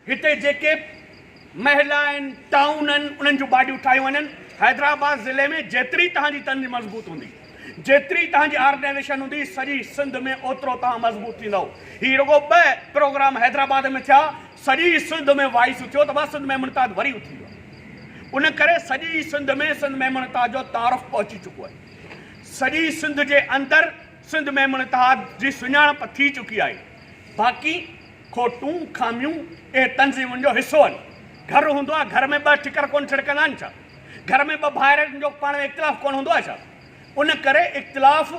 هتي جيڪي محلا آهن، ٽائون آهن، انهن جون باڊيون ٺاهيون وڃن. حيدرآباد ضلعي ۾ جيتري توهان جي تنظيم مضبوط هوندي، جيتري توهان جي آرگنائيزيشن هوندي، سڄي سنڌ ۾ اوترو توهان مضبوط ٿيندؤ. هي رڳو ٻه پروگرام حيدرآباد ۾ ٿيا، سڄي سنڌ ۾ وائس اٿيو ته بس سنڌ ميمڻ اتحاد وري اٿي ويو آهي. ان ڪري سڄي سنڌ ۾ سنڌ ميمڻ اتحاد جو تعارف پهچي چڪو آهي. سڄي سنڌ جي اندر سنڌ ميمڻ اتحاد جي سڃاڻپ ٿي چڪي آهي. باقي کوٽون، خاميون اهي تنظيمن جو حصو آهن. گهر هوندو آهي، گهر ۾ ٻه ٺڪر ڪونه ٺڙڪندا آهن ڇا؟ گهر ۾ ٻه ڀائرن جو پاڻ ۾ اختلاف ڪونه هوندو آهي ڇا؟ ان ڪري اختلاف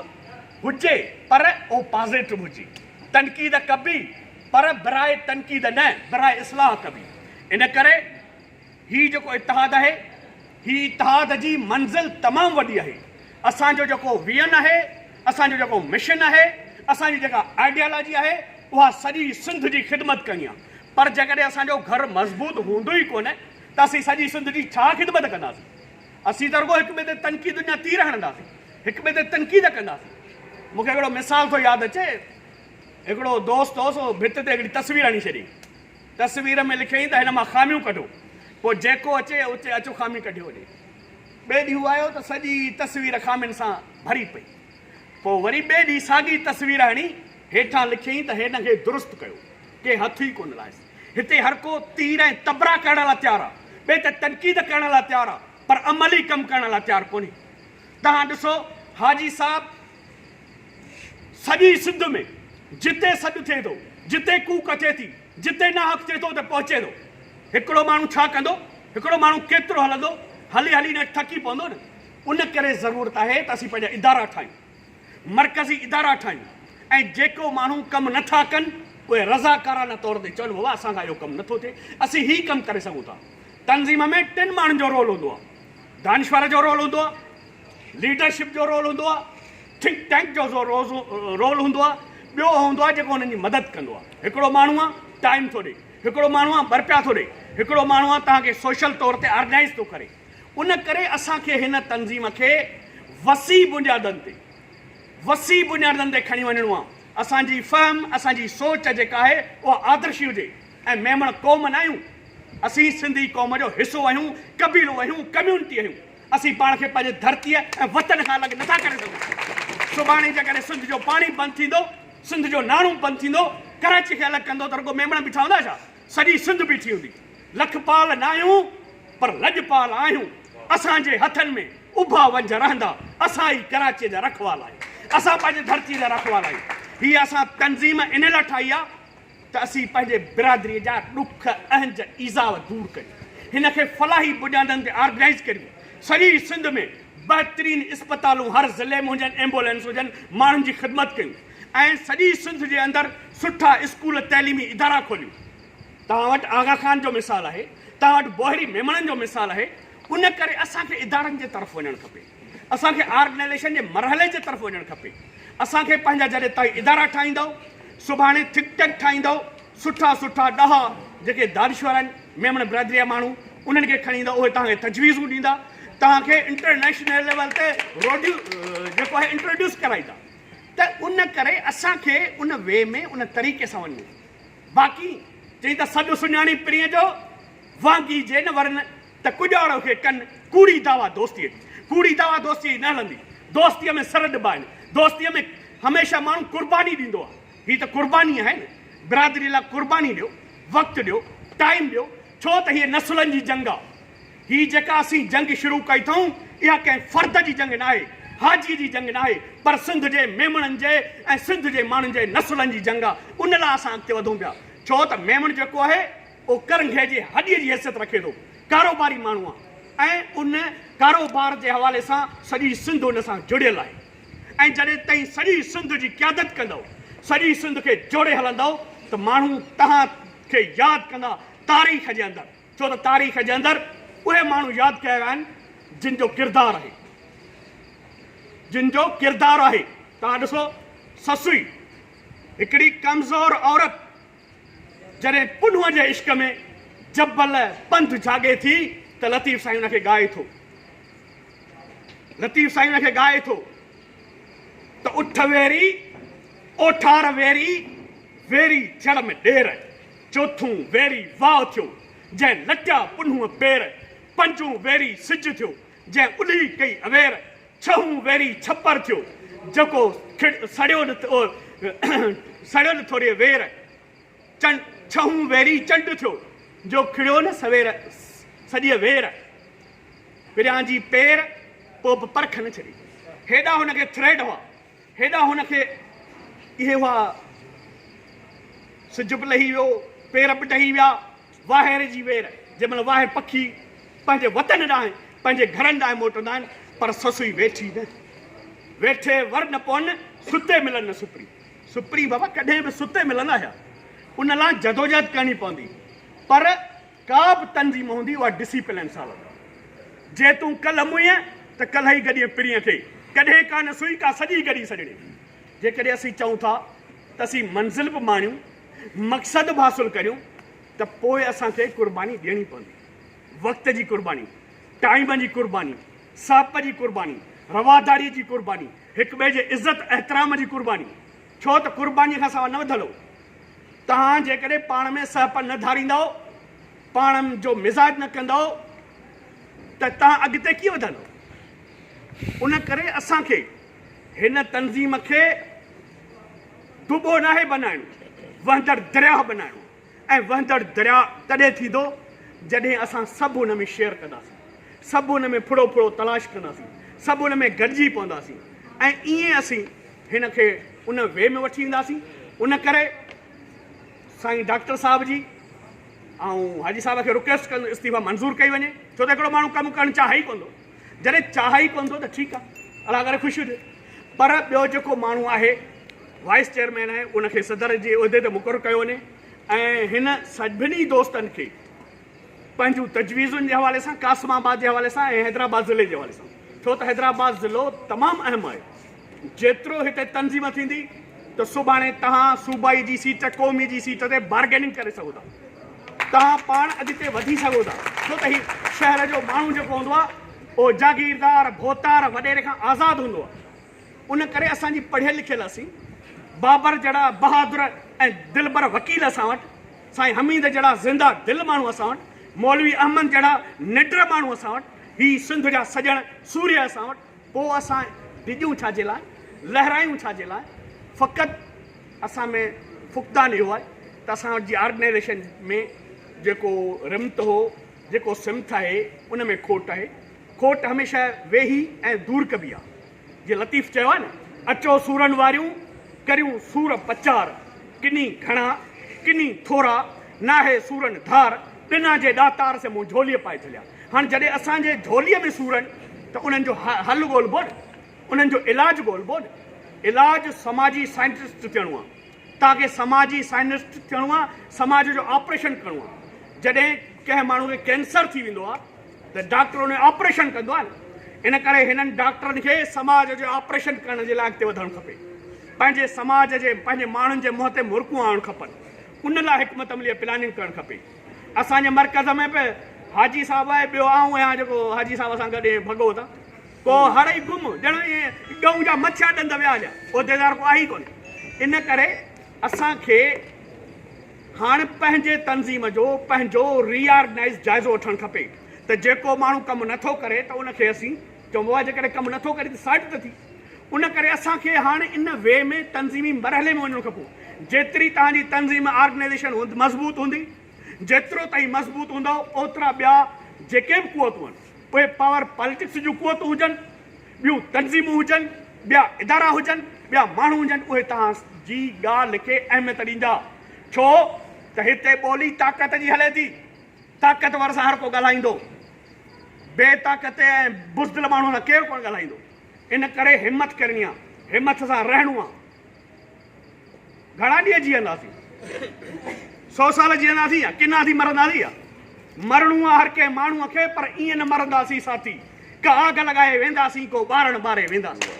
هجي پر اهو پازيٽو هجي. تنقيد ڪبي پر براء تنقيد نه، براء اصلاح ڪبي. ان ڪري هي جيڪو اتحاد آهي، هي اتحاد جي منزل تمام وڏي آهي. اسان جو جيڪو ويئن آهي، اسان جو جيڪو مشن آهي، اسان جي جيڪا آئيڊيالاجي آهي، اها سڄي سنڌ جي خدمت ڪرڻي آهي. پر جيڪڏهن اسان جو گهر مضبوط هوندو ئي ڪونه ته اسين سڄي سنڌ جي ڇا خدمت ڪنداسين؟ اسين ته رڳو هڪ ٻئي تي تنقيدن جا تير هڻنداسين، هڪ ٻئي تي تنقيد ڪنداسين. مون کي هڪڙو مثال ٿو ياد اچي، هڪڙو دوست هو سو ڀت تي هڪڙي تصوير هڻي ڇڏي. تصوير ۾ لکيائين ته هن مان خاميون ڪڍو، پوء جيڪو اچي اتي اچو خامي ڪڍيو وڃي. ٻئي ڏينهن هو آيو ته سڄي تصوير خامين سان ڀري پئي. پوء وري ٻئي ڏينهن ساڳي تصوير هڻي هيٺان لکيائين ته هن کي درست ڪيو. ڪنهن هٿ ئي ڪونه لايس. هتي هر ڪو تير ۽ تبرا ڪرڻ لاء تيار آ، ٻئي ته تنقيد ڪرڻ لاء تيار آ، پر عملي ڪم ڪرڻ لاء تيار ڪونهي. توهان ڏسو حاجي صاحب سڄي سنڌ ۾ جتي سڏ ٿئي ٿو، جتي ڪوڪ اچي ٿي، جتي ناحق ٿئي ٿو اتي پهچي ٿو. هڪڙو ماڻهو ڇا ڪندو؟ هڪڙو ماڻهو ڪيترو هلندو؟ هلي هلي نيٺ ٿڪي پوندو نه. ان ڪري ضرورت آهي ته اسين پنهنجا ادارا ٺاهيون، مرڪزي ادارا ٺاهيون ۽ جيڪو ماڻهو ڪم نه ٿا ڪن اهي رضاڪارانه طور تي چون بابا اسان کان اهو ڪم نه ٿو ٿئي، اسين هي ڪم ڪري سگهون ٿا. تنظيم ۾ ٽن ماڻهن جو رول هوندو آهي، دانشور جو رول هوندو آهي، ليڊرشپ جو رول هوندو آهي، ٿنڪ ٽينڪ جو رول هوندو آهي، ٻيو اهو هوندو آهي جيڪو انهن جي مدد ڪندو آهي. هڪڙو ماڻهو آهي ٽائيم ٿو ڏئي، هڪڙو ماڻهو آهي ٻه رپيا ٿو ڏئي، هڪڙو ماڻهو آهي توهان کي سوشل طور تي آرگنائيز ٿو ڪري. ان ڪري اسان کي هن تنظيم کي وسيع بنيادن تي وسيع بنيادن تي کڻي وڃڻو آهي. اسان جي فهم، اسان جي سوچ جيڪا آهي اها آدرشي هجي ۽ ميمڻ قوم نه آهيون، اسين سنڌي قوم جو حصو آهيون، قبيلو آهيون، ڪميونٽي آهيون. اسين پاڻ کي پنهنجي ڌرتيء ۽ وطن کان الڳ نٿا ڪري سگهون. سڀاڻي جيڪڏهن سنڌ جو پاڻي بند ٿيندو، سنڌ جو ناڻو بند ٿيندو، ڪراچي کي الڳ ڪندو ته رڳو ميمڻ بيٺا هوندا ڇا؟ سڄي سنڌ بيٺي هوندي. لکپال ناهيون پر لڄپال آهيون. اسان جي هٿن ۾ اڀا ونجهه رهندا. اسان ئي ڪراچيء جا رکوال آهيون. اسان پنهنجي ڌرتيء جا رکوال آهيون. هيء اسان تنظيم ان لاء ٺاهي آهي ته اسين پنهنجي برادريء جا ڏک، اهنج، ايذاء دور ڪريون. هن کي فلاحي بنيادن تي آرگنائيز ڪريون. سڄي سنڌ ۾ بهترين اسپتالون هر ضلعي ۾ هجن، ايمبولينس هجن، ماڻهن جي خدمت ڪيون ۽ سڄي سنڌ جي اندر سٺا اسڪول، تعليمي ادارا کوليون. توهان وٽ آغا خان جو مثال آهي، توهان وٽ بوهري ميمڻن جو مثال آهي، ان ڪري اسان کي ادارن جي طرف وڃڻ کپي. اسان کي آرگنائيزيشن جي مرحلي جي طرف وڃڻ کپي. اسان کي پنهنجا جڏهن تائين ادارا ٺاهيندؤ، سڀاڻي ٿنڪ ٽينڪ ٺاهيندؤ، سٺا سٺا ڏاها جيڪي دانشور آهن، ميمڻ برادري جا ماڻهو، انهن کي کڻي ايندؤ، اهي توهان کي تجويزون ڏيندا، توهان کي انٽرنيشنل ليول تي روڊيو جيڪو آهي انٽروڊيوس ڪرائيندا. ته ان ڪري اسان کي ان وي ۾ ان طريقي سان وڃڻو. باقي چئين ته سڏ سڃاڻي پرينء جو، وانگي جي نه ورن. ته ڪڄاڙو کي ڪن ڪوڙي دعويٰ دوستيء جي. ڪوڙي دعويٰ دوستيء جي نه هلندي. دوستيء ۾ سر ڏبا آهن. دوستيء ۾ هميشه ماڻهو قرباني ڏيندو آهي. هي ته قرباني آهي نه. برادريء لاء قرباني ڏيو، وقت ڏيو، ٽائيم ڏيو، ڇو ته هيء نسلن جي جنگ آهي. هي جيڪا اسين جنگ شروع ڪئي اٿئون، اها ڪنهن فرد جي جنگ ناهي، حاجيء جي جنگ ناهي، پر سنڌ جي ميمڻن جي ۽ سنڌ جي ماڻهن جي نسلن جي جنگ آهي. ان لاء اسان اڳتي وڌون پيا. ڇو ته ميمڻ جيڪو آهي، اهو ڪرنگهي جي هڏيء جي حيثيت رکي ٿو. ڪاروباري ماڻهو آهي ۽ ان ڪاروبار جي حوالي سان سڄي سنڌ ان سان جڙيل آهي ۽ جڏهن تئين سڄي سنڌ جي قيادت ڪندؤ، سڄي سنڌ کي جوڙي هلندؤ ته ماڻهو توهان کي ياد ڪندا تاريخ جي اندر، ڇو ته تاريخ جي اندر اهي ماڻهو ياد ڪيا ويا آهن جن جو ڪردار آهي، جن جو ڪردار آهي. توهان ڏسو سسئي هڪڙي ڪمزور عورت جڏهن پنهونء جي عشق ۾ جبل پنڌ جاڳي ٿي ته لطيف سائين ان کي ڳائي ٿو. لطيف سائين ان کي ڳائي ٿو ته اٺ ويري، اوٺار ويري، ويري جڙ ۾ ڏير. چوٿون ويري واء ٿيو، جنهن لٽيا پنهونء پير. پنجون ويري سج ٿيو، جنهن الهي ڪئي اوير. ڇهون ويري ڇپر ٿيو، جيڪو سڙيو نه سڙيو نه ٿوريء وير. ڇهون ويري چنڊ ٿيو، جو کڙيو نه سوير سڄيء وير. پريان جي پير، پوء به پرک نه ڇڏي. هيڏا هن کي ٿريڊ هئا، هيڏا هن کي اهي هئا، سج به لهي ويو، پير به ڊهي ويا، واهير جي وير، جنهن مهل واهير پکي پنهنجي وطن ڏانهن، پنهنجي گهرن ڏانهن موٽندا آهن، پر سسئي ويٺي نه، ويٺي ور نه پون، ستي ملن نه سپرين. سپرين بابا ڪڏهن به ستي ملندا هيا، ان لاء جدوجهد ڪرڻي پوندي، پر ڪا به تنظيم هوندي اها ڊسيپلين سان هلندي. جي تون ڪلهه موئين ته ڪلهه ئي گڏين پرينء کي، ڪڏهن ڪا نه سوئي ڪا سڄي گڏي سڄڻي. جيڪڏهن اسين چئون ٿا ته اسين منزل به ماڻيون، مقصد به حاصل ڪريون ته پوء اسان کي قرباني ڏيڻي پوندي. وقت جي قرباني، ٽائيم جي قرباني، سهپ جي قرباني، رواداريء جي قرباني، هڪ ٻئي جي عزت احترام جي قرباني. ڇو ته قربانيء کان سواء نه وڌندو. توهان جيڪڏهن پاڻ ۾ سهپ نه ڌاريندؤ، پاڻ جو مزاج نه ڪندؤ ته توهان اڳتي ڪيئن وڌندؤ؟ ان ڪري اسان کي هن تنظيم کي دٻو ناهي بنائڻو، وهندڙ درياهه بنائڻو آهي ۽ وهندڙ درياهه تڏهن ٿيندو جڏهن اسان سڀ ان ۾ شيئر ڪنداسين، سڀ ان ۾ ڦڙو ڦڙو تلاش ڪنداسين، سڀ ان ۾ گڏجي پونداسين ۽ ائين اسين هن کي ان وي ۾ وٺي اينداسين. ان ڪري سائين ڊاڪٽر صاحب جي آئون حاجي صاحب کي رڪويسٽ ڪندس استعيفا منظور ڪئي وڃي، ڇو ته هڪڙو ماڻهو ڪم ڪرڻ چاهي ئي ڪونه ٿو. جڏهن چاهي ئي ڪونه ٿو ته ٺيڪ آهي، الله ڪري خوش هجي. پر ٻيو جيڪو ماڻهو آهي وائيس چيئرمين آهي ان کي صدر جي عهدي تي مقرر ڪيو وڃي ۽ هن سڀني دوستن کي پنهنجون تجويزن جي حوالي سان قاسم آباد جي حوالي سان ۽ حيدرآباد ضلعي جي حوالي سان، ڇو ته حيدرآباد ضلعو تمام اهم آهي، جيترو هتي تنظيم ٿيندي ته سڀاڻي توهان صوبائي جي سيٽ قومي جي سيٽ تي بارگيننگ ڪري سگهو ٿا، توهان پاڻ اڳتي وڌي سگهو ٿا، ڇو ته هي شهر جو ماڻهو جيڪو هوندو آهي اهو جاگيردار، ڀوتار، وڏيري کان آزاد هوندو آهي، ان ڪري اسان جي پڙهيل لکيل اسين بابر جهڙا بهادر ۽ دلبر وڪيل اسان وٽ، سائين حميد جهڙا زنده دل ماڻهو اسان وٽ، مولوي احمد جهڙا نڊر ماڻهو اسان وٽ، هي سنڌ جا سڄڻ سورهيه اسان وٽ، پوء اسان ڊڄون ڇا جي لاء، لهرايون ڇا جي لاء، فقط اسان ۾ فقدان اهو آهي ته اسان وٽ جي آرگنائيزيشن ۾ جيڪو رمت هو، جيڪو سمت آهي، ان ۾ کوٽ آهي، کوٽ هميشه ويهي ۽ دور ڪبي آهي. جيئن لطيف چيو آهي نه، اچو سورن واريون، ڪريون سور پچار، ڪني گهڻا، ڪني ٿورا، ناهي سورن ڌار، ڏنا جي ڏاتار سي مون جهوليء پائي جهليا. هاڻ جڏهن اسان جي جهوليء ۾ سورن ته انهن جو حل ڳولبو نه، انهن جو علاج ڳولبو نه. علاج سماجي سائنٽسٽ ٿيڻو آهي. توهان کي سماجي سائنسٽ ٿيڻو آهي، سماج جو آپريشن ڪرڻو آهي. جڏهن ڪنهن ماڻهو کي ڪينسر ٿي ويندو آهي ته ڊاڪٽر ان جو آپريشن ڪندو آهي نه، ان ڪري هنن ڊاڪٽرن کي سماج جو آپريشن ڪرڻ جي لاء اڳتي وڌڻ کپي. پنهنجي سماج جي پنهنجي ماڻهن جي منهن تي مرڪون آڻڻ کپن. ان لاء حڪمت عملي ۽ پلاننگ ڪرڻ کپي. اسان جي مرڪز ۾ به حاجي صاحب آهي، ٻيو آئون آهيان جيڪو حاجي صاحب سان گڏ ائين ڀڳو ته ڪو هڙ ئي گم، ڄڻ ائين ڳئون جا مڇيا ڏند ويا هليا، عهديدار ڪو آهي ئي ڪونهي. ان ڪري اسان کي هاڻ پنهنجي تنظيم جو پنهنجو ري آرگنائيز جائزو وٺڻ کپي ته جيڪو ماڻهو ڪم نٿو ڪري ته ان کي اسين چئون بابا جيڪڏهن ڪم نٿو ڪري ته سائيڊ ته ٿي. ان ڪري اسان کي هاڻ ان وي ۾ تنظيمي مرحلي ۾ وڃڻو کپو. جيتري توهان جي تنظيم آرگنائيزيشن مضبوط هوندي، جيترو توهين مضبوط هوندؤ اوترا ٻيا جيڪي به قوتون آهن اهي پاور پاليٽڪس جون قوتون هجن، ٻيون تنظيمون هجن، ٻيا ادارا هجن، ٻيا ماڻهو هجن اهي توهان جي ڳالهه کي اهميت ڏيندا. ڇو ته هتي ٻولي طاقت جي هلي ٿي. طاقتور سان هر ڪو ڳالهائيندو. بي طاقت ۽ بزدل ماڻهو سان ڪير ڪونه ڳالهائيندو. ان ڪري همٿ ڪرڻي آ، همٿ سان رهڻو آ. گهڻا ڏينهن جيئنداسين؟ سو سال جيئنداسين يا ڪنا ٿي مرنداسين يا؟ مرڻو آ هر ڪنهن ماڻهوء کي پر ائين نه مرنداسين ساٿي. ڪا آگ لڳائي وينداسين ڪو ٻارڻ ٻاري وينداسين.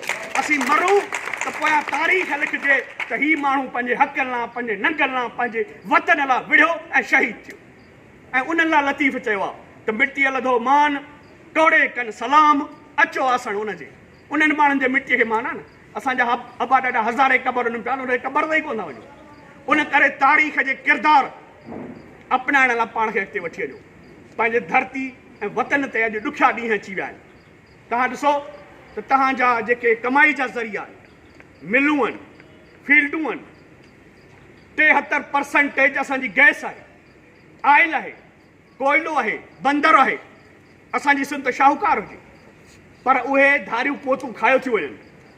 اسين مرون ته پويان تاريخ لکجي ته هي ماڻهو پنهنجي حقن لا، پنهنجي ننگن لا، پنهنجي وطن لا وڙهيو ۽ شهيد ٿيو. ۽ انهن لا لطيف چيو آ ته مٽيء لڌو مان، ڪوڙي ڪن سلام، اچو آسڻ ان جي. انهن ماڻهن جي مٽيء کي مان آ نه. اسان جا ابا ڏاڏا هزارين قبرن ۾ پيا آهن، انهن جي قبر تائين ڪونه ٿا وڃون. ان ڪري تاريخ جي ڪردار اپنائڻ لاء پاڻ کي اڳتي وٺي وڃو. پنهنجي ڌرتي ۽ وطن تي اڄ ڏکيا ڏينهن اچي ويا آهن. توهان ڏسو ته توهان جا جيڪي ڪمائي جا ذريعا آهن، ملون آهن، فيلڊون آهن، 73 پرسنٽيج اسان جي گئس آهي، آئل آهي، ڪوئلو آهي، بندر آهي، اسان جي سنڌ ته شاهوڪار هجي پر اهي ڌاريون قوتون کايو ٿيون وڃن،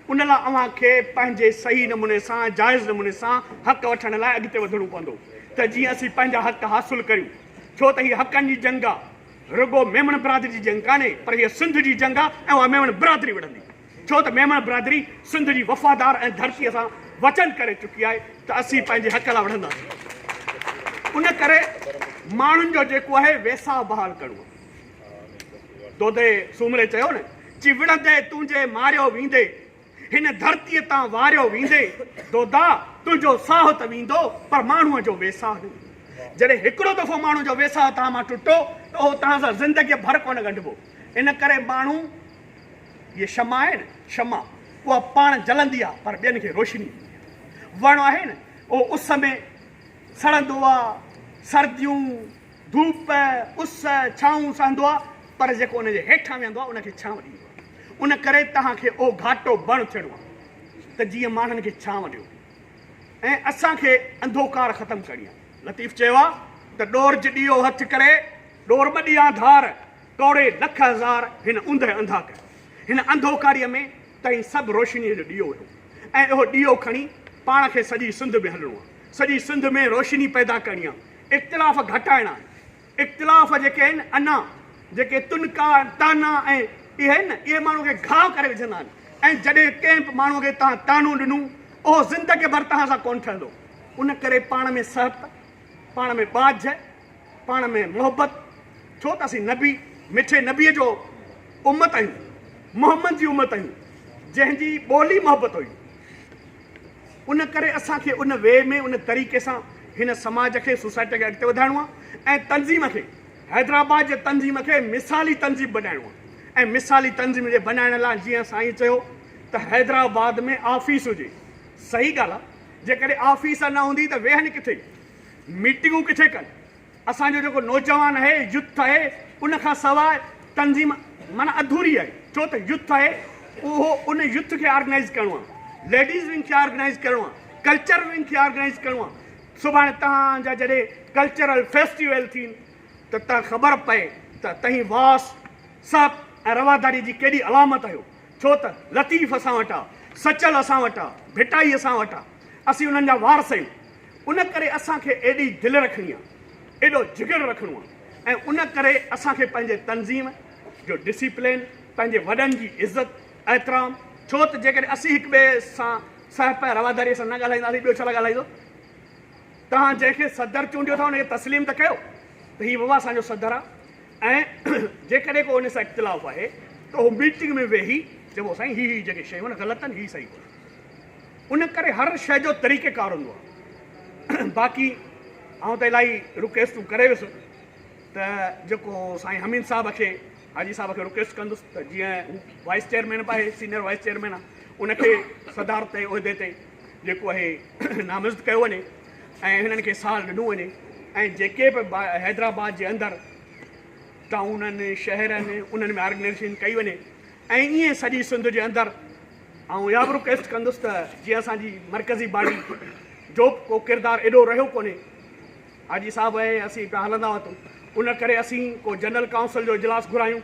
ان لاء اوهان کي پنهنجي صحيح نموني سان جائز نموني سان حق وٺڻ لاء اڳتي وڌڻو پوندو ته جيئن اسين پنهنجا حق حاصل ڪريون ڇو ته هي حقن جي جنگ آ رڳو ميمڻ برادري جي جنگ ڪانهي پر هيء سنڌ جي جنگ آ ۽ اها ميمڻ برادري وڙهندي ڇو ته ميمڻ برادري سنڌ جي وفادار ۽ ڌرتيء سان وچن ڪري چڪي آهي ته اسين پنهنجي حق لاء وڙهنداسين. ان ڪري ماڻهن جو جيڪو آهي ويساهه بحال ڪرڻو آهي. دودي سومري چيو نه، چي وڙهندي تنهنجي ماريو ويندي، هن ڌرتيء تان واريو ويندي، دودا تنهنجو ساهه ته ويندو پر ماڻهوء جو ويساهه نه ويندو. جڏهن هڪڙو دفعو ماڻهو جو ويساهه توهان مان ٽٽو ته اهو توهان سان زندگيء ڀر ڪونه ڳنڍبو. ان ڪري ماڻهو. هيء شمع آهي نه شمع، اها پاڻ جلندي آهي پر ٻين کي روشني ڏيندي آهي. وڻ آهي نه اهو اس ۾ سڙندو آهي، سرديون، ڌوپ، اس، ڇانو سهندو آهي پر جيڪو ان جي هيٺان ويهندو آهي ان کي ڇانو ڏيندو آهي. ان ڪري توهان کي اهو گهاٽو بڻ ٿيڻو آهي ته جيئن ماڻهن کي ڇانو ڏيو ۽ اسان کي انڌوڪار ختم ڪرڻي آهي. لطيف چيو آهي ته ڏورج ڏيئو هٿ ڪري، ڏور م ڏيان ڌار، ڪوڙي لک هزار هن اوندهه انڌا ڪيا. هن انڌوڪاريء ۾ تئين سڀ روشنيء جو ڏيئو هيو ۽ اهو ڏيئو کڻي پاڻ کي سڄي سنڌ ۾ هلڻو آهي. سڄي سنڌ ۾ روشني پيدا ڪرڻي آهي. اختلاف گهٽائڻا آهن. اختلاف جيڪي آهن انا، جيڪي تنڪا، طعنا ۽ اهي آهن نه، اهي ماڻهوء کي گهاء ڪري وجهندا آهن ۽ جڏهن ڪنهن به ماڻهوء کي توهان طعنو ڏنو، اهو زندگي ڀر توهان سان ڪونه ٺهندو. ان ڪري پاڻ ۾ سهپ، پاڻ ۾ ٻاجهه، پاڻ ۾ محبت، ڇو ته اسين نبي، مٺي نبيء جو امت آهيون، محمد جي امت آهيون، جنهن جي ٻولي محبت هئي. ان ڪري اسان کي ان وي ۾ ان طريقي سان هن سماج کي، سوسائٽي کي اڳتي وڌائڻو آهي ۽ تنظيم کي، حيدرآباد جي تنظيم کي مثالي تنظيم بنائڻو آهي ۽ مثالي تنظيم جي بنائڻ لاء جيئن سائين چيو ته حيدرآباد ۾ آفيس هجي، صحيح ڳالهه آهي، جيڪڏهن آفيس نه هوندي ته ويهن ڪٿي؟ ميٽنگون ڪٿي ڪن؟ اسان جو جيڪو نوجوان آهي، يوٿ آهي، ان کان سواء تنظيم معنيٰ اڌوري آهي، ڇو ته يوٿ آهي اهو ان يوٿ کي آرگنائيز ڪرڻو آهي، ليڊيز ونگ کي آرگنائيز ڪرڻو آهي، ڪلچر ونگ کي آرگنائيز ڪرڻو آهي. سڀاڻي توهان جا جڏهن ڪلچرل فيسٽيول ٿين ته ته خبر پئي ته تهين واس، سهپ ۽ رواداري جي ڪيڏي علامت آهيو، ڇو ته لطيف اسان وٽ آ، سچل اسان وٽ آ، ڀٽائي اسان وٽ آ، اسين انهن جا وارث آهيون. ان ڪري اسان کي ايڏي دل رکڻي آ، ايڏو جگر رکڻو آ ۽ ان ڪري اسان کي پنهنجي تنظيم جو ڊسيپلين، پنهنجي وڏن جي عزت، احترام، ڇو ته جيڪڏهن اسين هڪ ٻئي سان سهپ ۽ رواداريء سان نه ڳالهائينداسين ٻيو ڇا لاء ڳالهائيندو؟ توهان جنهن کي صدر چونڊيو ٿا ان کي تسليم ته ڪيو ته هي بابا اسان جو صدر آ ۽ جيڪڏهن ڪو ان سان اختلاف آهي ته اهو ميٽنگ ۾ ويهي چئبو سائين هي هي جيڪي شيون آهن غلط آهن هي صحيح ڪونهن. ان ڪري هر شيء جو طريقه ڪار هوندو آهي. باقي آئون ته الاهي رڪويسٽون ڪري ويس ته جيڪو سائين حميد صاحب کي حاجي صاحب کي رڪويسٽ ڪندس ته جيئن هو وائيس چيئرمين به آهي سينئر وائيس چيئرمين آهي ان کي صدارت جي عهدي تي جيڪو آهي نامزد ڪيو وڃي ۽ هنن کي سال ڏنو وڃي ۽ جيڪي به حيدرآباد جي اندر ٽائونن شهرن انهن ۾ آرگنائيزيشن ڪئي وڃي ۽ ائين سڄي سنڌ جي اندر آئون اها به رڪويسٽ ڪندس ته جيئن اسان جي مرڪزي باڊي جو به ڪو ڪردار ايڏو رهيو ڪونهي حاجي صاحب ۽ اسين پيا هلندا وتون ان ڪري اسين ڪو جنرل ڪائونسل جو اجلاس گهرايون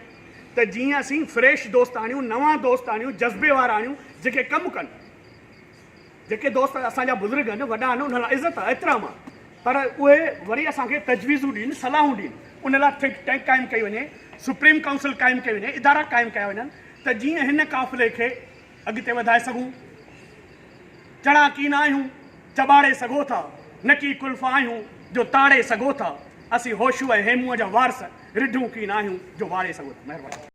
ته جيئن اسين فريش دوست آڻيون نوان دوست آڻيون جذبي وارا آڻيون جيڪي ڪم ڪن جيڪي دوست اسان جا بزرگ آهن وڏا آهن انهن لاء عزت آهي احترام آهي پر اهي وري اسان کي تجويزون ڏين صلاحون ڏين ان لاء ٿنڪ ٽينڪ قائم ڪئي وڃي سپريم ڪائونسل قائم ڪئي وڃي ادارا قائم ڪيا وڃن ته جيئن هن قافلي کي اڳتي وڌائي سگهون. چڙا ڪين آهيون، چٻاڙي سگهو ٿا، نڪي ڪلف آهيون، جو تاڙي سگهو ٿا. اسين هوشو ۽ هيمونء جا وارث، رڍون ڪين آهيون، جو واڙي سگهو ٿا. مهرباني.